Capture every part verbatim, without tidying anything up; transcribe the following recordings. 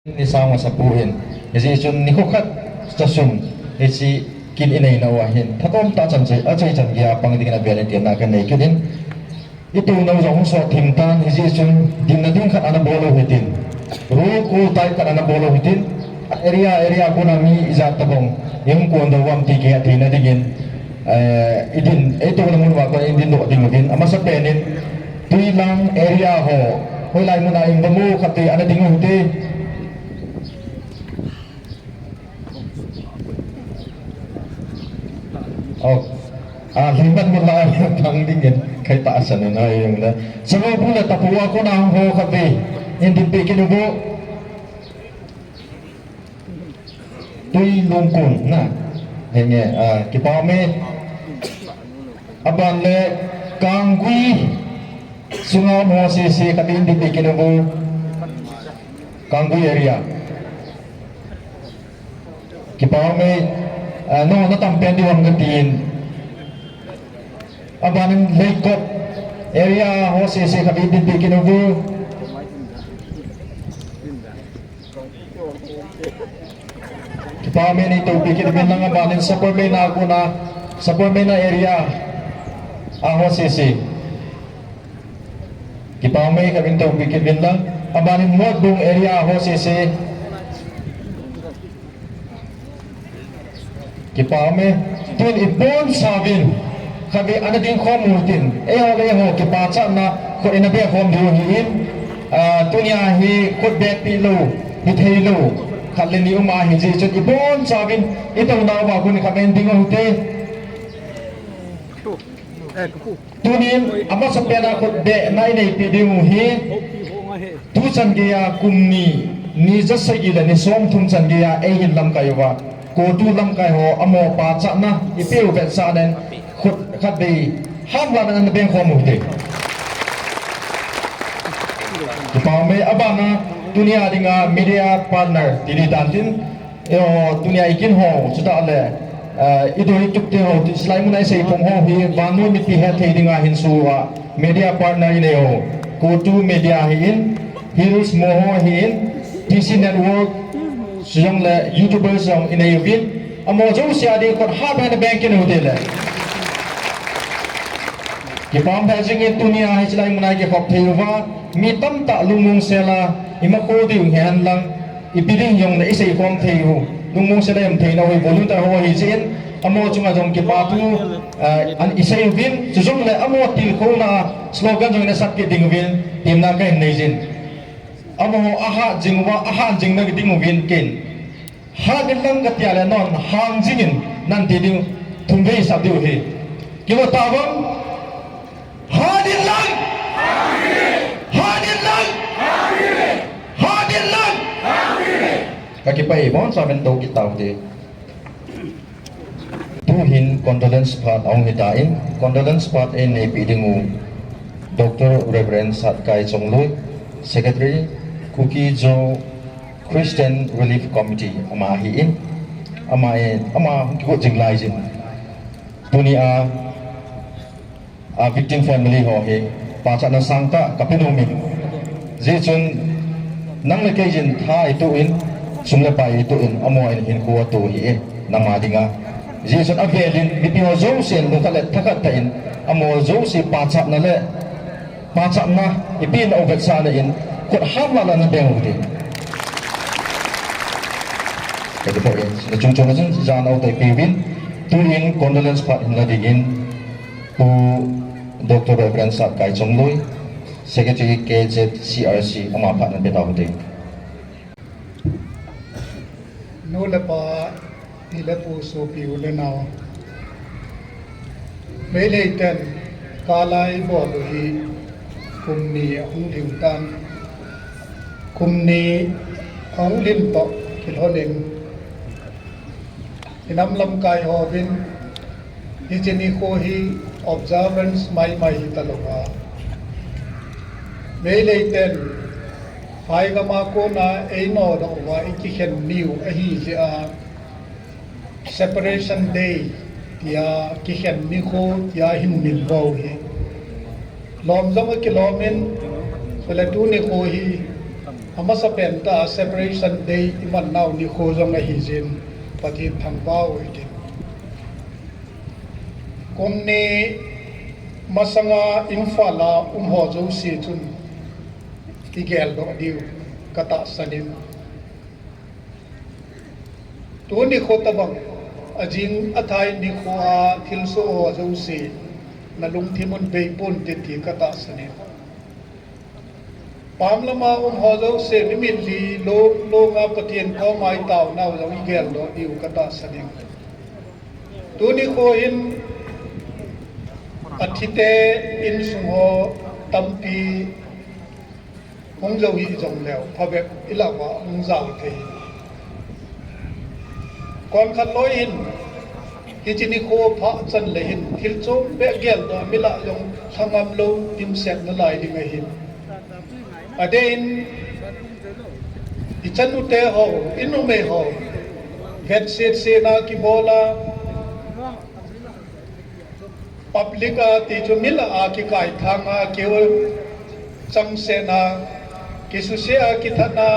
ni sang masa poi. Hijeh chun nikho khat cha sung hiche kin inei nauva hin, thatom tah chan chai, achai chan geiya pang dingin avel in temna kanei kit in. Itouna u jong hung sot thim tan, hijeh chun dinna ding khat ana bol u hitin. Roll call type khat ana bol u hitin. Area, area kona mi ijat tabang ihung kon diu ham ti kihet theina dingin, eh, idin, itouna mun uva kon idin doh ding uvin. Amasapen in, Tuilang area ho, hoilai muna ium ham khat vei ana ding u hite. Oh. Ah, lhingman mun la thang dingin, kei tahsan in ahi jongle. Chalo bu le tapu a kona hung ho khat vei. Idin peh kit uvo. Tuilungkon na. Henge, ah, kipa ume. Aban le Kanggui sunga um ho sese khat vei idin peh kit uvo. Kanggui area. Kipa ume, ah, no, natam pen diu ham katin. Abanin Leikop area ho sese khat vei idin peh kit uvo. Kipa ume, neitoupi kit uvin lang. Abanin Sapermeina kona, Sapermeina area a ho sese. Kipa ume, khat vei neitoupi kit uvin lang. Abanin Motbung area a ho sese. Kipa ume, tin ibonchauvin khat vei ana ding khom u hitin. Eiho le eiho kipachatna khut ina beh khom diu ahin, ah, tunia hi khut beh pi lou, hithei lou khat le ni um ahi, hijeh chun ibonchauvin itouna uva kon khat vei idin ding u hite. Tunin amasapen a khut behna inei peh diu hi, tuchan geiya kum ni, ni ja sagi le ni som thum chan geiya eihin lamkai uva, CoTU lamkai ho amaho pachatna ipeh u vetsahnan khut khat vei hamlhahna ana beng khom u hite. Kipa ume, abana tunia dinga media partner ti ding tan tin, Eiho, tunia ikin ho, chutah le, eh, idei tup te ho, ti silai muna isei phong ho hi, vannoi mipi hethei dinga hinso a, media partner inei ho, CoTU Media ahin, Hills Mo ho ahin, T C Network, chujong le YouTubers jong inei uvin, amaho jouse a ding khut hahsa beh in beng kit u hite le. Kipah jingin tunia hi chilai muna kikhop thei uva, mi tamtah lungmong sela, ima kho diu hen lang, Ipi ding jong le isei khom thei u, lungmong sela um thei nau hi volunteer ho ahi jeh in, amaho chunga jong kipa thu, eh, ana isei uvin, chujong le amaho tilkhouna slogan jong ina sap kit ding uvin, temna kahin nei jin. Amaho ahat jing uva, ahat jing na ding uvin ken. Hat in lang katia le non, hang jingin, nati ding, thum vei sap diu ahi. Kilo ta vang, Hat in lang! Hat in lang! Hat in lang! Kakipah e, bonchauvin tou kit tau hite. Tuhin condolence phat ahung hitan, condolence phat eineipi ding u Doctor Reverend Satkai Chongloi, Secretary, Kuki-Zo Christian Relief Committee, ama ahin, ama e, ama hung kigot jing lai jin. Tunia, A victim family ho hi, pachatna sangtah kape nom in. Hijeh chun, nang le kei jin tha itoh in, sum le pai itoh in, amaho in hinkho atoh ahi e, nangma dinga. Hijeh chun avel in, mipi ho jousen, lungkhat le thakhat tah in, amaho jouse pachatna le, pachatna, ipi in auvetsahna in, khut hamlhahna beng u hite. Kati poi, nachung chunga chun, jan auto ipi uvin, tuin condolence phat hinna dingin, Pu Doctor Reverend Satkai Chongloi, Secretary K Z C R C, ama phat nape tau hite. Nu le pa, pi le pu, sopi u le nao. Meitei ten, kalai bol u hi, kum ni ahung lhin tan. Kum ni ahung lhin toh, kilhon in. Inam lamkai hovin, hiche nikho hi observance maimai hita louva. Meitei ten, phai gam a kona einodoh uva ikikhen niu ahi jeh a, Separation Day, tia kikhen nikho, tia hin min vo hi. Lom jong akilom in, chule tuni kho hi, Amasa pen ta Separation Day i man nau nikho jong ahi jin, Pathen thangvah u hitin. Kum ni masanga Imphal a um ho jouse chun i geldoh diu ka tahsan in. Tuni nikho tabang, ajing athai nikho a thilsoh ho jouse, na lungthim un bei ponte ti ka tahsan in. Pam lama um ho jouse, mi mitlhi long long a Pathen koma i taonau jong i geldoh diu ka tahsan in. Tuni nikho hin athite insung ho tampi hung jou hih jongleu, phabep i lah uva hung jao thei. Konkhat loi hin, hiche nikho phah chan le hin, thil chom beh geldoh mi lah jong lhangam lou, dimset nalai ding ahin. Adeh in, i chanute ho, i numei ho, vetset setna kibol a, public a ti chu mi lah a kikaithang a, kichangsetna, kisuse a, kithatna,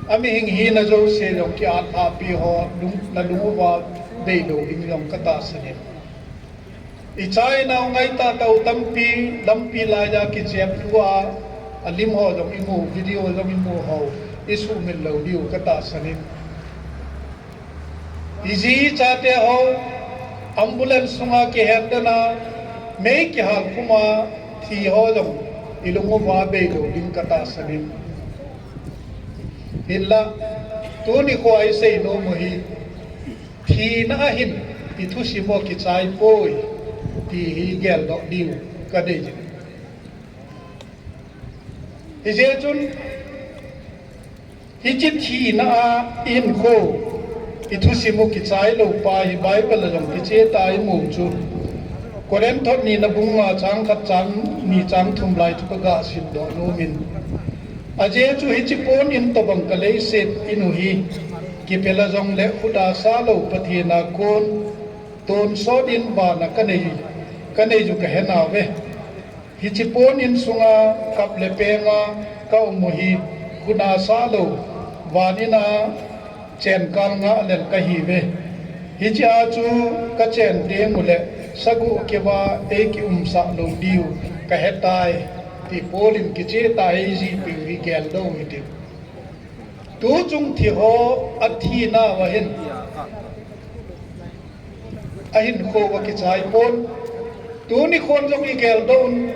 a mihing hina jouse jong ki-atlhahpi ho, lung, na lung uva beilou ding jong ka tahsan in. I China u ngaitah tah u tampi, lampi laiya kichep lhua, alim ho jong i mu, video jong i mu ho, i suhmil lou diu ka tahsan in. I ji i chate ho, ambulance sunga kihetdena, mei kihal khuma, thi ho jong, i lung uva beilou ding ka tahsan in. Hinla, tuni nikho a i seinom u hi, thina ahin, i thusim u kichai poi, ti hi geldoh diu ka dei jin. Hijeh chun, hiche thina a i hinkho, i thusim u kichai lou pa hi Bible a jong kicheh tah a i mu chu, Corinth thot nina bung nga chang khat chang ni chang thum lai chu ka ga simdoh nom in. Ajeh chu hiche pon in tobang ka leiset in u hi, kipel a jongle khut a sa lou Pathen a kon, tonsot in vana ka nei, ka nei u ka he nauve. Hiche pon in sunga kap le peng a ka um u hi, khut a sa lou, van in a chenkal ngah lel ka hiuve. Hiche a chu ka chen teng u le, sagoh keu a ei kiumsah lou diu ka hetai, ti Paul in kicheh tah a eijih peh u hi geldoh u hitin. Tuchung thi ho athinau ahin, ahinkho uva kichai pon. Tuni nikhon jong i geldoh un,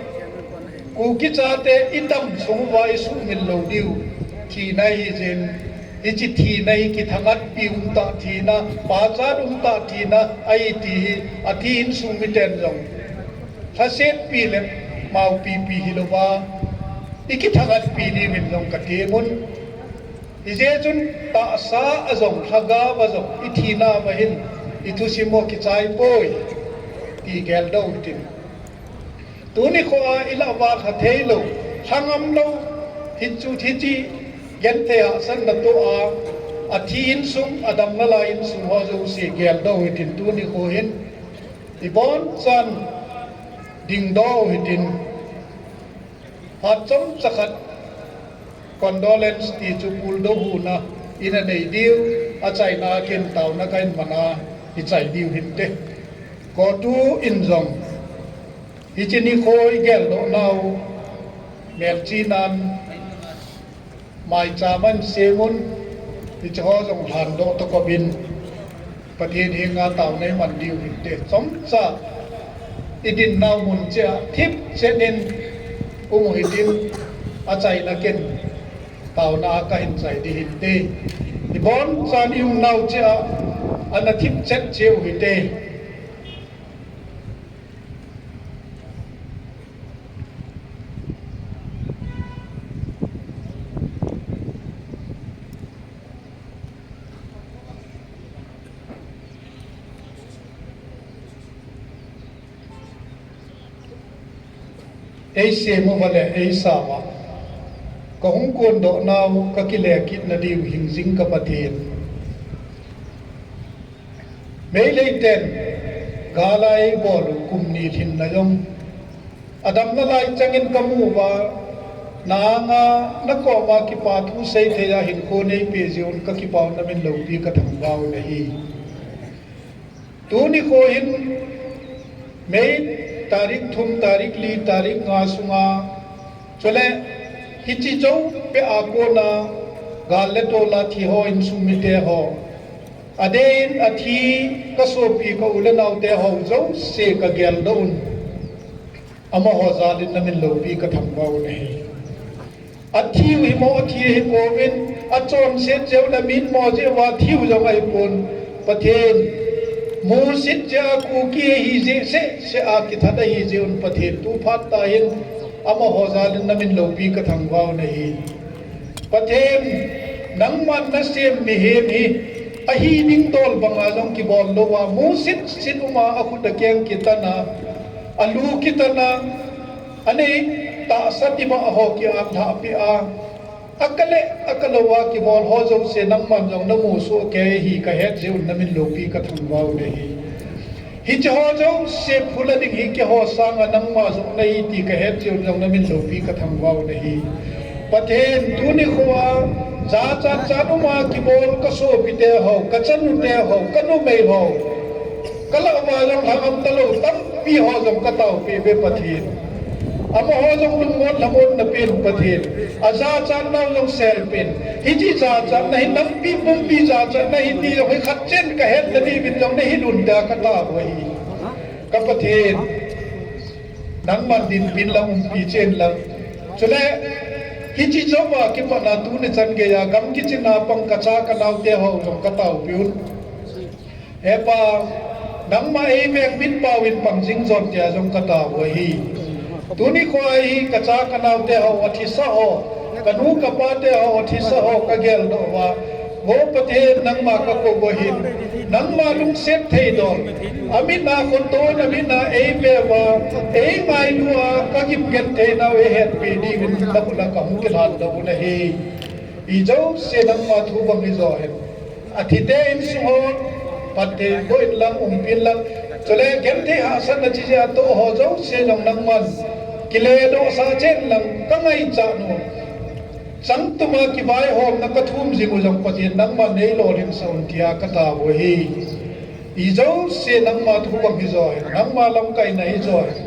Kuki chate i dam sung uva i suhmil lou diu thina ahi jeh in, hiche thina hi kithangatpi umtah thina, pachat umtah thina ahi ti hi, athi insung miten jong lhasetpi le maupipi hilouva i kithangatpi diuvin jong ka temun. Hijeh chun tahsa a jong, lhagao a jong, i thina uva hin i thusim u kichai poi, ti geldoh u hitin. Tuni nikho a i lah uva lha theilou, lhangam lou, hichu hiche genthei hahsatna toh a, athi insung, adam nalai insung ho jouse geldoh u hitin tuni nikho hin. I bonchan dingdoh u hitin. Phat chomcha khat condolence ti chu puldoh huna i na nei diu, achaina a ken taona ka hin mana i chai diu hinte. CoTU in jong hiche nikho i geldoh nau melchinan maicham a hin sem un, hiche ho jong lhandoh toh kovin, Pathen henga taona i man diu hinte. Chomcha i dinnau mun cheh a thipchet in um u hitin, achaina ken taona a ka hin chai ding hinte. I bonchan i umnau cheh a ana thipchet cheh u hite. Ei sem uva le ei sa uva, ka hung kondoh nau ka kile kitna diu hingjing ka Pathen. Meitei ten gal a eibol u kum ni lhinna jong, adam nalai chang in ka mu uva, Nanga nakoma kipa thu seithei a hinkho neipeh jeh un kakipah un namin loupi kathangvah un ahi. Tuni kho hin May tarik thum, tarik li, tarik nga sunga, chule hiche jou peh a kona gal le tol a thi ho, insung mite ho, adeh in athi kasopi ka u le naote ho jouse kageldoh un. Amaho jal in namin loupi kathangvah un ahi. Athiu hi mo, athi hi kouvin, achonset jeh u le mitmo jeh uva thiu jong ahipon. Pathen, musit jeh a Kuki ahi jeh seh seh a kithat ahi jeh un Pathen, tu phat tah hin amaho jal in namin loupi kathangvah un ahi. Pathen, nangman nasem mihem hi ahi ding dol banga jong kibol louva, musit sit uma akhut akeng kitan a, alu kitan a, anei tahsa tibah ho kiatlhah peh a, akale akalouva kibol ho jouse nangman jong namu soh kei ahi kahet jeh un namin loupi kathangvah un ahi. Hiche ho jouse phula ding hi keiho sanga nangma jong nahi ti kahet jeh un jong namin loupi kathangvah un ahi. Pathen, tuni khoa jachat chat uma kibol kasopite ho, kachanute ho, kanumei ho, kalah uva jong lhagam talou tampi ho jong kataopeh uve Pathen. Amaho jong lungmon lhamon napen Pathen. Ajachatnau jong selpen. Hiche jachatna hi nampi pumpi jachatna ahi ti jong hi khatchen kahet nadiuvin jong nahil un tia katao ahi. Ka Pathen, nangman dinpin lang umpi chen lang. Chule hiche jouva kipatna tuni chan geiya gam kichena pang kacha kanaote ho jong kataopiu. He Pa, nangma eivengbit paovin pang jing jon tia jong katao ahi. Tuni khoa hi kacha kanaote ho athisa ho, kanu kapate ho athisa ho kageldoh uva, O Pathen, nangma kakou u ahin, nangma lungset thei dol, amitna khotona amitna eive uva, eingailu a kagim genthei nau eihetpi dingin nakhut a kahung kilhandoh u ahi. Ijouse nangma thu bang hijo hen. Athite insung ho phatthei boh inlang, umpin lang. Chule genthei hahsatna chijeh a atoh ho jouse jong nangman kiledohsah chen lang kangaichat u. Changtuma kivaihomna kathum jing u jong Pathen nangman neilolhinsah un tia katao ahi. Ijouse nangma thu bang hijo hen, nangma lamkaina hijo hen.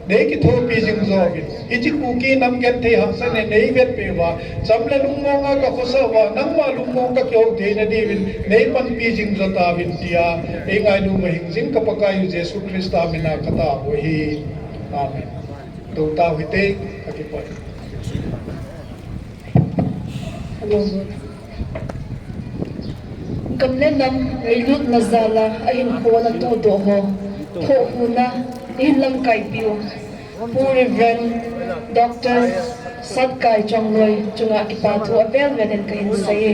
Neikithopi jing jouvin, hiche Kuki nam genthei hahsatna neivetpeh uva, cham le lungmonga kakhosah uva, nangma lungmong kakihou theina diuvin neipanpi jing jo tauvin tia eingailu mahing jing ka Pakaiu Jesu Christa mina katao ahi. Amen. Toutau hite, kakipah e. Gam le nam ngailutna jal a ahinkho ana tohdoh ho, thohhuna eihin lamkaipiu Pu Reverend Doctor Satkai Chongloi chunga kipa thu avel vel in kahin sei e.